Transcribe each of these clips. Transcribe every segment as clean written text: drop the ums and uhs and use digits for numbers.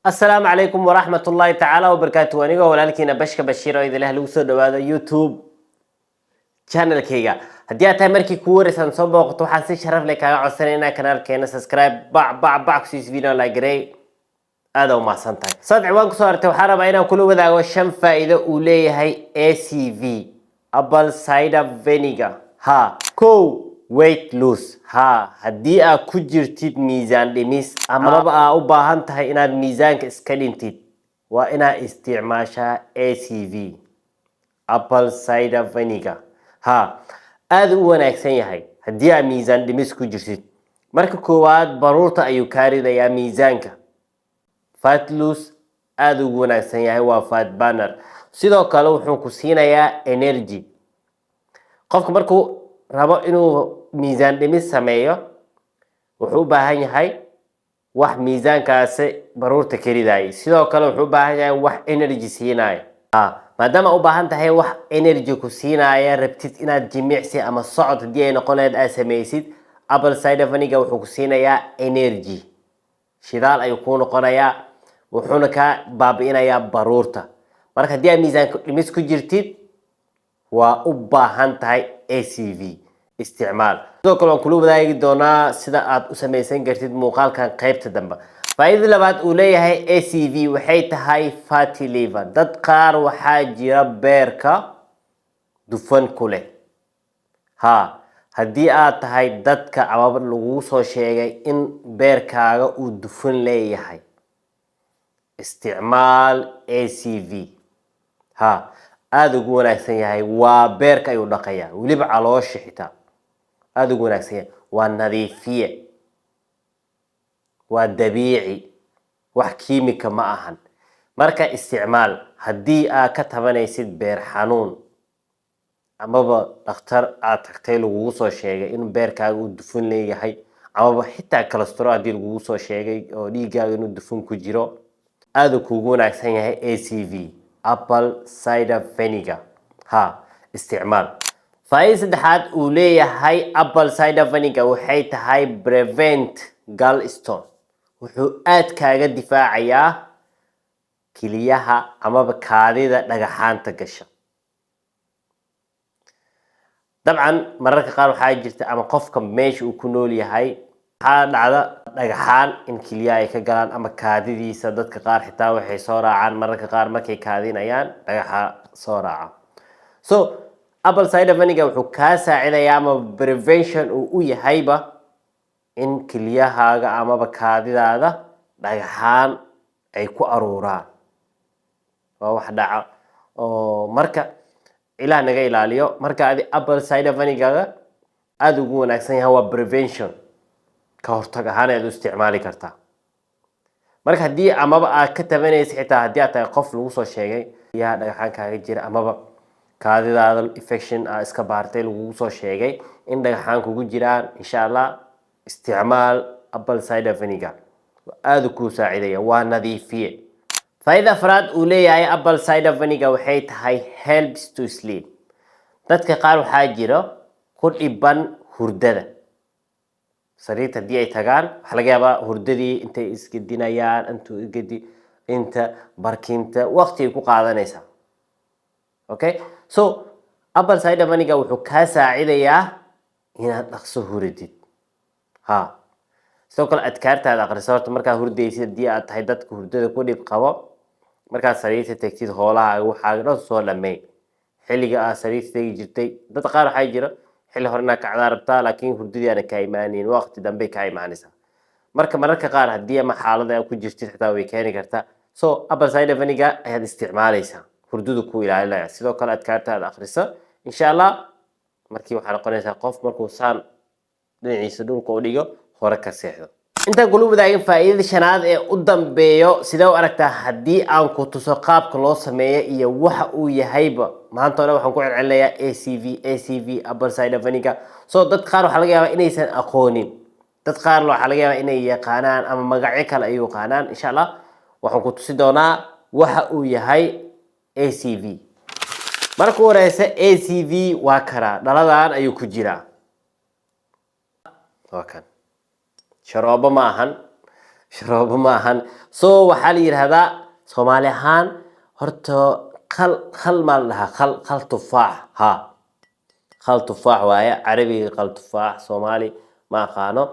Asalaamu calaykum waraxmat ullaahi tacaala wabarakaatu. Anigoo walaalkiina Bashka Bashiir oo idilah lagu soo dhawaado YouTube channelkayga. Haddii aad tahay markii kugu horeysaan soo booqato, waxaan si sharaf leh kaaga codsanay inaa kanaalkeena subscribe bac bac bac kusiis, video like garey. Aada u mahadsan tahay. Saad ciwaan kusoo aragtay, waxaan rabaa inaan kula wadaago shan faa'iido uu leeyahay ACV, apple cider vinegar. Ha, kow, weight loss. Ha, haddii aad ku jirtid miisaan dhimis amaba aa u baahan tahay inaad miisaanka iska dhintid, waa inaad isticmaashaa ACV, apple cider vinegar. Ha, aada u wanaagsan yahay haddii aad miisaan dhimis ku jirtid. Marka koowaad, baruurta ayuu kaa ridayaa, miisaanka, fat loss aada ugu wanaagsan yahay, waa fat burner. Sidoo kale wuxuu ku siinayaa energy. Qofka markuu rabo inuu miisaan dhimis sameeyo, wuxuu u baahan yahay wax miisaankaasi baruurta ka ridayay. Sidoo kale wuxuu u baahan yahay wax energy siinaya. Maadaama u baahan tahay wax energy ku siinaya, rabtid inaad jimicsi ama socod haddii ay noqon lahayd aad sameysid, apple cider vinegar wuxuu ku siinayaa energy, shidaal ayuu kuu noqonayaa, wuxuuna kaa baabi'inayaa baruurta. Marka haddii aad miisaan dhimis ku jirtid, waa u baahan tahay ACV, isticmaal. Sidoo kale waan kula wadaagi doonaa sida aad u samaysan kartid muuqaalkan qaybta dambe. Faa'iidada labaad uu leeyahay ACV waxay tahay fatty liver. Dad qaar waxaa jira beerka dufan ku leh. Ha, haddii aad tahay dadka amaba lagu soo sheegay in beerkaaga uu dufan leeyahay, isticmaal ACV. Ha, aada ugu wanaagsan yahay. Waa beerka ayuu dhaqayaa, weliba caloosha xitaa aada ugu wanaagsan yahay. Waa nadiifiye, waa dabiici, wax kiimika ma ahan. Marka isticmaal haddii aad ka tabanaysid beer xanuun amaba dhakhtar aad tagtay lagugu soo sheegay in beerkaaga uu dufan leeyahay, amaba xitaa cholesterol haddii lagugu soo sheegay oo dhiiggaaga inuu dufan ku jiro, aada kuugu wanaagsan yahay ACV, apple cider vinegar. Ha, isticmaal. Faa'iida saddexaad uu leeyahay apple cider vinegar waxay tahay prevent gallstone. Wuxuu aad kaaga difaacayaa kiliyaha amaba kaadida dhagaxaanta gasha. Dabcan mararka qaar waxaa jirta ama qofka meesha uu ku nool yahay waxaa dhacda dhagaxaan in kiliyaha ay ka galaan ama kaadidiisa. Dadka qaar xitaa waxay soo raacaan mararka qaar markay kaadinayaan, dhagaxa soo raaca. So apple cider vinegar wuxuu kaa saacidayaa ama prevention uu u yahayba in kiliyahaaga amaba kaadidaada dhagaxaan ay ku aruuraan. Waa wax dhaca oo marka Ilaah naga ilaaliyo. Marka adi apple cider vinegar aada ugu wanaagsan yahay, waa prevention, ka hortag ahaan ayaad u isticmaali kartaa. Marka haddii amaba aad ka tabanaysa, xitaa haddii aad tahay qof lagu soo sheegay yaa dhagaxaan kaaga jira, amaba kaadidaada infection aa iska baartay lagugu soo sheegay in dhagaxaan kugu jiraan, insha Allah isticmaal apple cider vinegar, aada kuu saacidaya, waa nadiifiye. Faa'iida afraad uu leeyahay apple cider vinegar waxay tahay helps to sleep. Dadka qaar waxaa jira ku dhiban hurdada. Sariirta haddii ay tagaan, waxaa laga yaabaa hurdadii intay isgedinayaan, intuu isgedi, inta barkinta, waqti ay ku qaadanaysaa. Okay, so apple cider vinegar wuxuu kaa saacidayaa inaad dhaqso huridid. Ha, sidoo kale adkaartaada aqriso horta markaa hurdaysid. Haddii aad tahay dadka hurdada ku dhib qabo, markaad sariirta tagtid, hoolahaaga waxaaga dhan soo dhammeey. Xilliga aad sariirta tegi jirtay, dad qaar waxaa jira xilli hore inaad kacdaa rabtaa, laakiin hurdadii aana kaa imaaneyn, waqti dambey kaa imaanaysaa. Marka mararka qaar haddii ama xaalada aad ku jirtid xitaa way keeni kartaa. So apple cider vinegar ayaad isticmaalaysaa, hurdadu ku ilaalinaya. Sidoo kale adkaartaada akhriso, insha Allah markii waxaa noqonaysaa qof markuu saan dhinaciisa dhulka u dhigo hore ka seexdo. Intaan kula wadaagin faa'iidada shanaad ee u dambeeyo, sidee u aragtaa haddii aan ku tuso qaabka loo sameeyo iyo waxa uu yahayba? Maanta o dhan waxaan ku celcelinayaa ACV, ACV, apple cider vinegar. So dad qaar waxaa laga yaabaa inaysan aqoonin, dad qaarna waxaa laga yaabaa inay yaqaanaan ama magacyo kale ay yaqaanaan. Insha Allah waxaan ku tusi doonaa waxa uu yahay ACV. Marka u horeysa, ACV waa karaa, dhaladan ayuu ku jiraa, waa kan. Sharoobo ma ahan. Sharoobo ma ahan. So waxaa la yidhahdaa Soomaali ahaan horta khal, khal maa la dhahaa, khal, khal tufaax. Ha, khal tufaax waaye. Carabiga khal tufaax, Soomaali ma aqaano.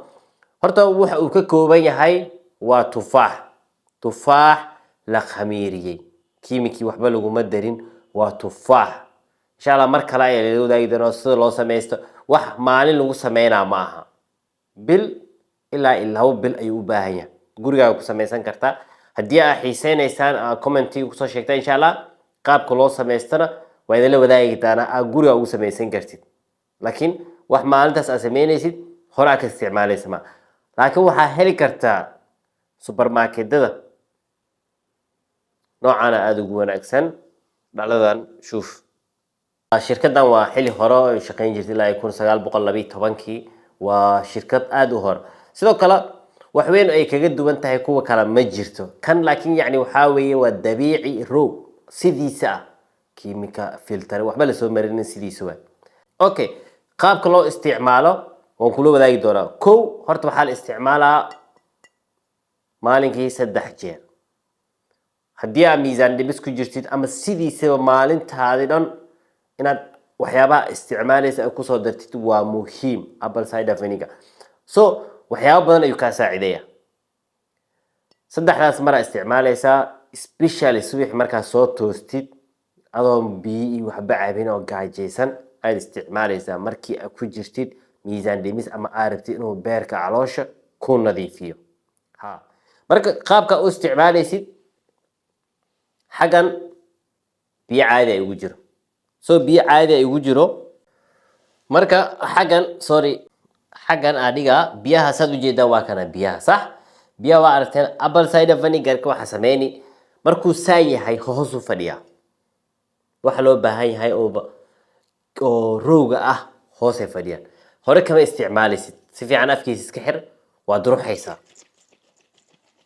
Horta waxa uu ka kooban yahay waa tufaax, tufaax la khamiiriyey, kiimikii waxba laguma darin, waa tufaax. Insha Allah mar kale ayaa lala wadaagi doonaa sida loo samaysto. Wax maalin lagu sameynaa ma aha, bil ilaa 2 bil ayuu u baahan yahay. Gurigaaga ku samaysan kartaa. Haddii aa xiiseynaysaan, aa commentiga kusoo sheegta. Insha Allah qaabka loo samaystana waa idinla wadaagi doonaa, aa guriga ugu samaysan kartid. Laakiin wax maalintaas aad sameynaysid hore aa ka isticmaalaysa ma, laakiin waxaa heli kartaa supermarketada. Noocaana aada ugu wanaagsan dhaladan. Shuuf, shirkaddan waa xili hore oo ay shaqeyn jirtay, ilaa 1912-kii. Waa shirkad aada u hor. Sidoo kale wax weyn ay kaga duwan tahay kuwa kale ma jirto kan, laakiin yacni waxaa weeye waa dabiici, raw sidiisa ah, kiimika filter waxba lasoo marinin, sidiisa waay. Okay, qaabka loo isticmaalo waan kula wadaagi doonaa. Kow, horta waxaa la isticmaalaa maalinkii 3 jeer. Haddii aad miisaan dhimis ku jirtid ama sidiisaba maalintaadi dhan inaad waxyaabaha isticmaalaysa ay kusoo dartid waa muhiim apple cider vinegar. So waxyaabo badan ayuu kaa saacideeya. Saddexdaas maraa isticmaalaysaa, especially subax markaad soo toostid adoon biyo iyo waxba cabin oo gaajaysan aad isticmaalaysaa, markii aad ku jirtid miisaan dhimis ama aad rabtid inuu beerka caloosha ku nadiifiyo. Ha, marka qaabka u isticmaalaysid, xaggan biyo caadi ay ugu jiro. So biyo caadi ay ugu jiro. Marka xaggan, sorry, xaggan adhiga biyaha saad ujeedaan waa kana biyaha, sax? Biyaha waa aragteen. Apple cider vinegar-ka waxaa sameyni, markuu saan yahay hoos u fadhiyaa. Waxa loo baahan yahay oo rawga ah hoosay fadhiyaan, hore kama isticmaalaysid. Si fiican afkiisa iska xir, waad ruxaysaa,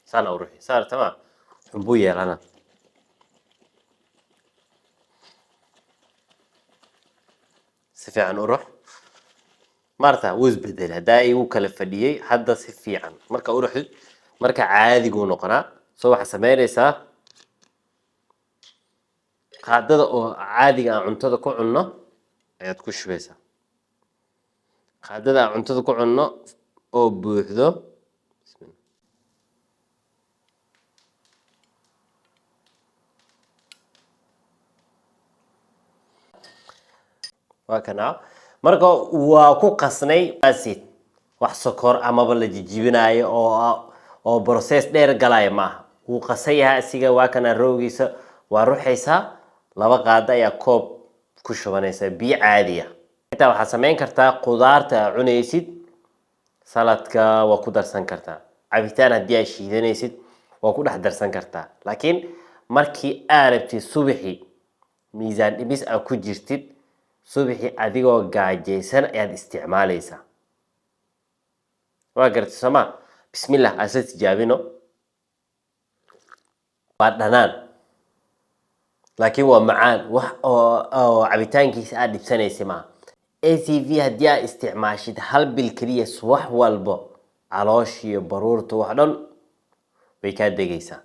saana u ruxi saar, tama xunbuu yeelana. Si fiican u rux. Maarta wuu isbedelay, haddaa igu kala fadhiyey, hadda si fiican marka u ruxdid, marka caadiguu noqonaa. So waxaad sameynaysaa qaadada oo caadiga aan cuntada ku cunno ayaad ku shubaysaa, qaadada aan cuntada ku cunno oo buuxdo. Bismillah. Waa kana. Marka waa ku qasnay acid, wax sokor amaba la jijibinaayo oo process dheer galaya maaha. Wuu qasan yahay asiga, waa kana rawgiisa. Waa ruxaysaa, 2 qaado ayaa koob ku shubanaysaa biyo caadiya. Xitaa waxaad samayn kartaa qudaarta aad cunaysid, saladka waa ku darsan kartaa, cabitaan haddii aad shiidanaysid waa ku dhex darsan kartaa. Laakiin markii aad rabtid subaxii miisaan dhimis aad ku jirtid, subaxii adigoo gaajaysan ayaad isticmaalaysaa. Waa garatay sooma? Bismillah, aan isla tijaabino. Waa dhanaan laakiin waa macaan, wax oo cabitaankiisa aad dhibsanaysa maaha. ACV haddii aad isticmaashid hal bil keliya, subax walbo calooshiyo baruurta wax dhan way kaa degaysaa.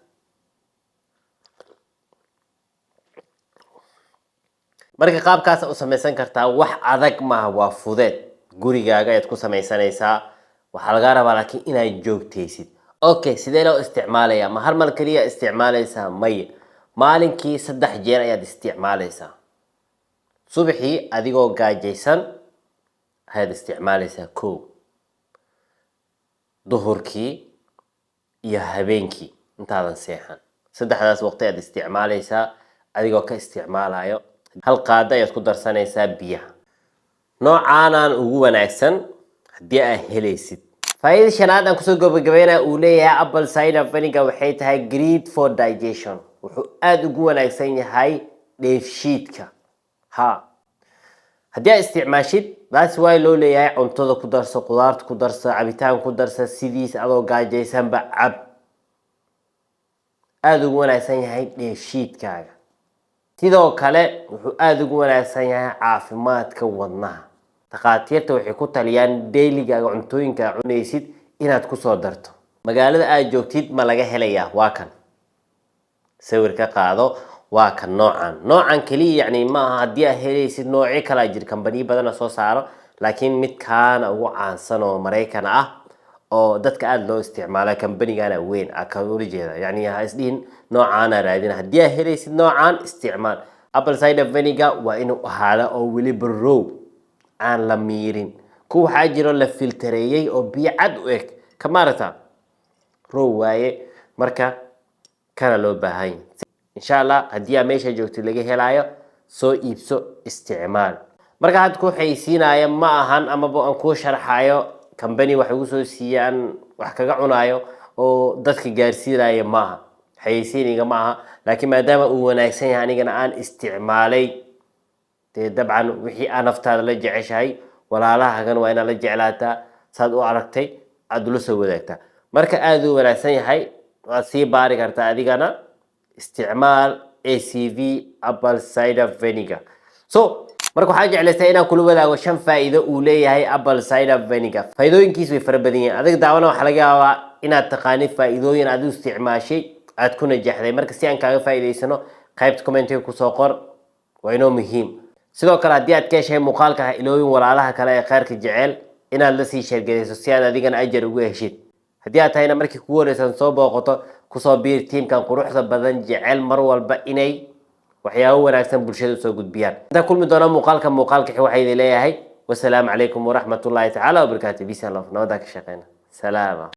Marka qaabkaas u samaysan kartaa, wax adag maaha, waa fudeed. Gurigaaga ayaad ku samaysanaysaa. Waxaa lagaa rabaa laakiin inaad joogtaysid. Okay, sidee loo isticmaalaya? Ma hal mar keliya isticmaalaysaa? Maya, maalinkii 3 jeer ayaad isticmaalaysaa. Subaxii adigoo gaajaysan ayaad isticmaalaysaa kow, duhurkii iyo habeenkii intaadan seexan. Saddexdaas waqti ayaad isticmaalaysaa, adigoo ka isticmaalayo hal qaado ayaad ku darsanaysaa biyaha. Noocaanaan ugu wanaagsan haddii aad helaysid. Faa'iida shanaad aan kusoo gabagabeynaya uu leeyahay apple cider vinegar waxay tahay great for digestion. Wuxuu aada ugu wanaagsan yahay dheefshiidka. Ha, haddii aad isticmaashid, that's why loo leeyahay cuntada ku darso, qudaarta ku darso, cabitaan ku darso, sidiis adoo gaajaysanba cab. Aada ugu wanaagsan yahay dheefshiidkaaga. Sidoo kale wuxuu aada ugu wanaagsan yahay caafimaadka wadnaha. Takhaatiirta waxay ku taliyaan dailygaaga cuntooyinka aad cunaysid inaad kusoo darto. Magaalada aad joogtid ma laga helayaa? Waa kan, sawir ka qaado. Waa kan noocan. Noocan keliya yani ma aha. Haddii aad helaysid, noocyo kalaa jir, kambaniyo badana soo saaro, laakiin midkaana ugu caansan oo Maraykan ah oo dadka aada loo isticmaala, kambanigana weyn a ka ula jeeda. Yani ha isdhihin noocaana raadina. Haddii aad helaysid noocaan, isticmaal. Apple cider vinegar waa inuu ahaada oo weliba raw, aan la miirin. Ku waxaa jiro la filtareeyey oo biyo cad u eg ka maarata, raw waaye. Marka kana loo baahan yahay. Insha Allah, haddii aa meesha joogto laga helaayo, soo iibso, isticmaal. Marka hadda ku xaysiinaya ma ahan, amaba aan kuu sharxayo company wax igu soo siiya, aan wax kaga cunaayo oo dadka gaarsiinaya maaha. Xayeysiiniga ma aha, laakiin maadaama uu wanaagsan yahay, anigana aan isticmaalay, dee dabcan wixii aa naftaada la jeceshahay, walaalahagan waa inaad la jeclaataa, saad u aragtay aada ula soo wadaagtaa. Marka aada u wanaagsan yahay, waad sii baari kartaa adigana. Isticmaal ACV, apple cider vinegar. So marka waxaan jeclaystay inaan kula wadaago shan faa'iido uu leeyahay apple cider vinegar. Faa'iidooyinkiisu way fara badan yihiin. Adiga daawana waxaa laga yaabaa inaad taqaanid faa'iidooyin aad u isticmaashay, aad ku najaxday. Marka si aan kaaga faa'iidaysano, qaybta commentiga kusoo qor, waa inoo muhiim. Sidoo kale, haddii aad ka heshay muuqaalka, ha iloobin walaalaha kale ee khayrka jecel inaad la sii share garayso, si aad adigana ajar ugu heshid. Haddii aad tahayna markii kugu horeysan soo booqato, kusoo biir tiimkan quruxda badan, jecel mar walba inay waxyaabo wanaagsan bulshada usoo gudbiyaan. Intaan kulmi doona muuqaalka muuqaalka, waxaa idin leeyahay wasalaamu calaykum waraxmat ullaahi tacaala wabarakaatu. Peace and love. Nabadaa ka shaqeyna. Salaama.